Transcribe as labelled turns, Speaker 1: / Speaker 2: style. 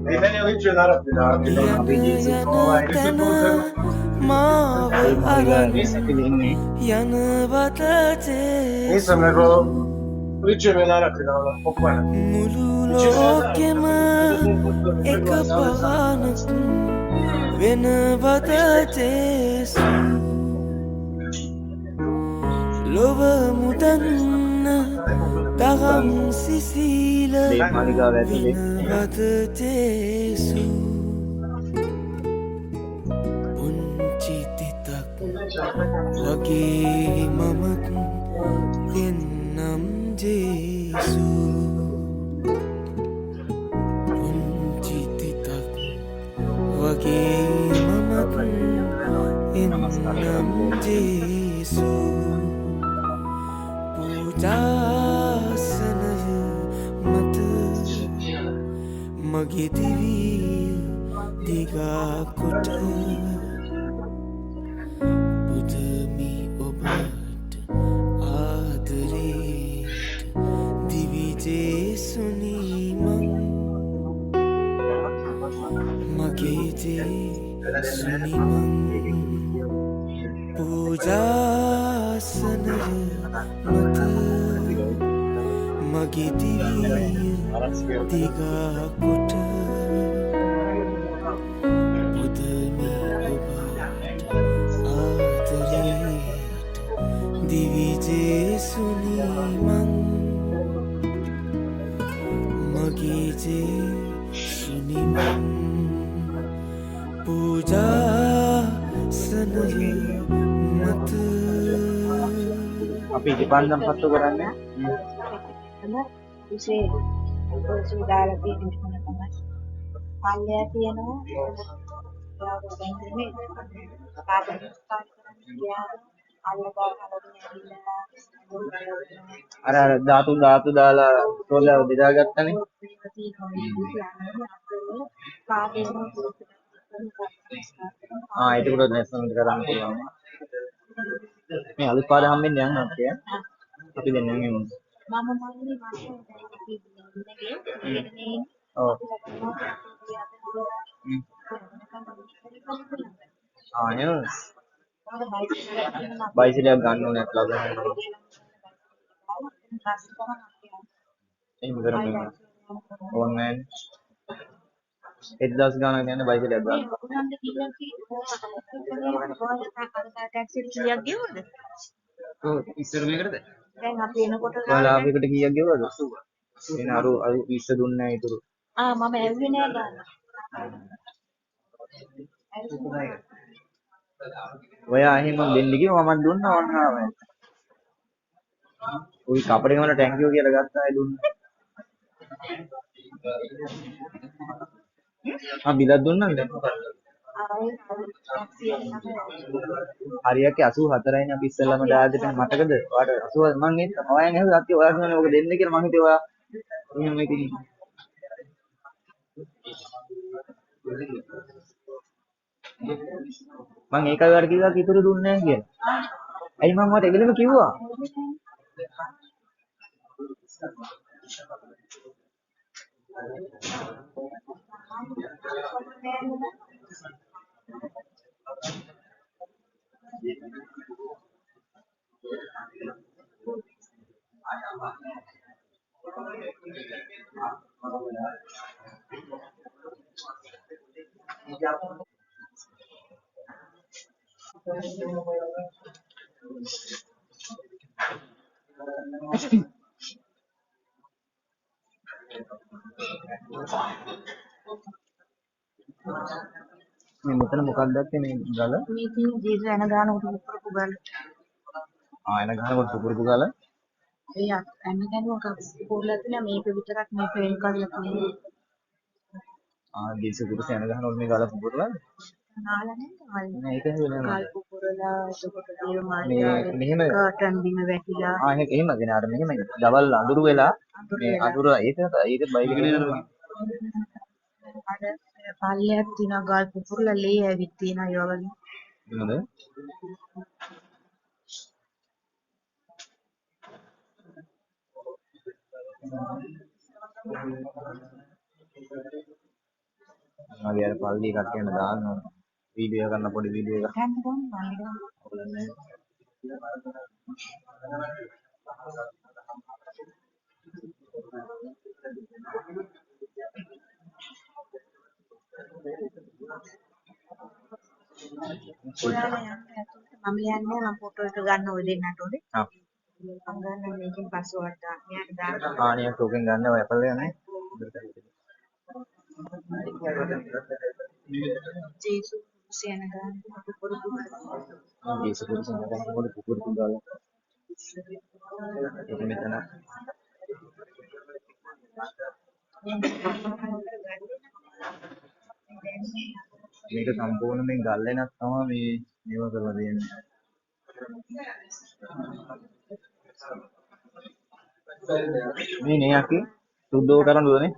Speaker 1: I meni liči na rapida.
Speaker 2: අපි
Speaker 3: යන
Speaker 2: ජේසුස්
Speaker 3: යන තැන මාව
Speaker 2: දේමාලිගා
Speaker 3: අරන්
Speaker 2: ඉන්නේ.
Speaker 3: යන
Speaker 1: Nisam
Speaker 3: වදජේසු
Speaker 1: nego liči mi na rapida, ono, pokvaren.
Speaker 3: මුළු ලෝකෙම එක පහනක් වෙන වදජේසු ලොව මුදන්න තරම් සිසිල
Speaker 2: දේමාලිගාව
Speaker 3: වෙන
Speaker 2: ඇතුලේ
Speaker 3: වදජේසු පුංචි තිතක් වගේ මමත් දෙන්නම් ජේසු පුංචි තිතක් වගේ මමත් එන්නම් ජේසු පූජාසනය මත මගේ දිවිය දිගා කොට පුදමි ඔබට ආදරේට දිවි ජේසුනි මං මගේ ජේසුනි මං පූජාසනය මත මගේ දිවිය දිගා කොට පුදමි ඔබට ආදරේට දිවි ජේසුනි මං මගේ ජේසුනි මං පූජාසනය මත.
Speaker 2: අපි ඉටිපන්දම් පත්තු කරන්නේ.
Speaker 4: එතන උසේ උසේ දාලා තියෙන එතන තමයි පල්ලෙහා තියෙනවා. එයාව දැන් මේ පාදනමස්කාර කරන්න ගියාම අල්ලගා අරගෙන ඇවිල්ලා
Speaker 2: අර අර ධාතු ධාතු දාලා තෝලා බෙදාගත්තනේ. ආ එතකොට ලස්සනට කරන්න පුළුවන්. මේ අලුත් පාර හම්බෙන්න යන්න අපිට. අපි දෙන්න යමු.
Speaker 4: මම මල්ලි මම දැන් අපි ඉන්නගේ ගෙදරනේ.
Speaker 2: ඔව්.
Speaker 4: අපි ලබනවා
Speaker 2: හ්ම්. ආ එහෙම බයිසිකලයක් ගන්න ඕනේ ලබන්න. එහෙම කරමු එහෙම. ඕනේ නෑනේ. 1000 ගාණක් යන බයිසිකලයක් ගන්න.
Speaker 4: ටැක්සියට කීයක් ගෙවුවද?
Speaker 2: ඔව් ඉස්සර මේකටද?
Speaker 4: දැන් අපි එනකොට
Speaker 2: ඔයාලා ආපු එකට කීයක් ගෙවුවද? එන අර අර 20 දුන්නේ නෑ ඉතුරු.
Speaker 4: ආ මම ඇහුවේ නෑ ගාන.
Speaker 2: ඔයා එහෙම දෙන්න කිව්වා මමත් දුන්නා ඔන්න ආවා. උයි කපඩේ වල thank you කියලා ගත්තා ඒ දුන්නා. ආ බිලක් දුන්නාද? හරියක් 84යිනේ අපි ඉස්සෙල්ලාම දාලා දෙන්න මතකද? ඔයාට 80 මං ඒත් ඔයාෙන් ඇහුවා අත්ති ඔයා කියන්නේ ඔක දෙන්න කියලා මං හිතුවේ ඔයා එහෙම ඉතින් මං ඒකයි ඔයාට කිව්වා ඉතුරු දුන්නේ නැහැ කියලා. ඇයි මං ඔයාට එගෙලම කිව්වා? මේ මෙතන මොකක්ද දැක්කේ මේ ගල?
Speaker 4: මේ තියෙන ජේසු එන ගානකොට පුපුරපු ගල.
Speaker 2: ආ එන ගහනකොට පුපුරපු ගල.
Speaker 4: ඒ ඇන ගැනුවක පුපුරලා තියෙනවා මේක විතරක් මේ පේන් කරලා තියෙනවා.
Speaker 2: ආ ජේසු කුරුස එන ගහනකොට මේ ගල පුපුරලාද?
Speaker 4: නාලා නේද මල්ලි?
Speaker 2: නෑ ඒක ඇහුවේ නෑ
Speaker 4: ගල්
Speaker 2: මට.
Speaker 4: පුපුරලා එතකොට
Speaker 2: මේ
Speaker 4: දේවමාලිගාවේ
Speaker 2: මෙහෙම
Speaker 4: කර්ටන් බිම වැටිලා
Speaker 2: ආ එහෙම ගෙන අර මෙහෙම දවල් අඳුරු වෙලා
Speaker 4: අඳුරු
Speaker 2: මේ
Speaker 4: වෙලා
Speaker 2: අඳුර ඒක ඒක බයිබල්
Speaker 4: අර පල්ලයක් තියෙනවා ගල් පුපුරලා ලේ ඇවිත් තියෙනවා ඒවා වගේ.
Speaker 2: නේද? මගේ අර පල්ලි එකක් යන දාන්න ඕන. වීඩියෝ කරන්න පොඩි වීඩියෝ එකක්.
Speaker 4: ගන්න ගන්න මම ගන්න.
Speaker 2: අවුලක් නැහැ.
Speaker 4: ඔයාලා යන්න ඇතුළට මම යන්නේ මම ෆොටෝ එක ගන්න ඔය දෙන්නට ඕනේ.
Speaker 2: ආ.
Speaker 4: මම ගන්න මේකෙන් පස්සේ ඔයාලට දාන්න. මෙයාට දාන්න.
Speaker 2: ආනියක් ටෝකන් ගන්න ඔය ඇපල් එක නේ.
Speaker 4: ජේසුස් කුරුසිය යන ගාන පුරුදු කරනවා.
Speaker 2: ජේසුස් කුරුසිය යන ගාන පොඩි පුරුදු ගාලා. ඒක මෙතන. මේක සම්පූර්ණයෙන් ගල් වෙනක් තමයි මේ මේවා කරලා තියෙන්නේ. මේ නේ අකි සුද්ධව කරන්න ඕනේ.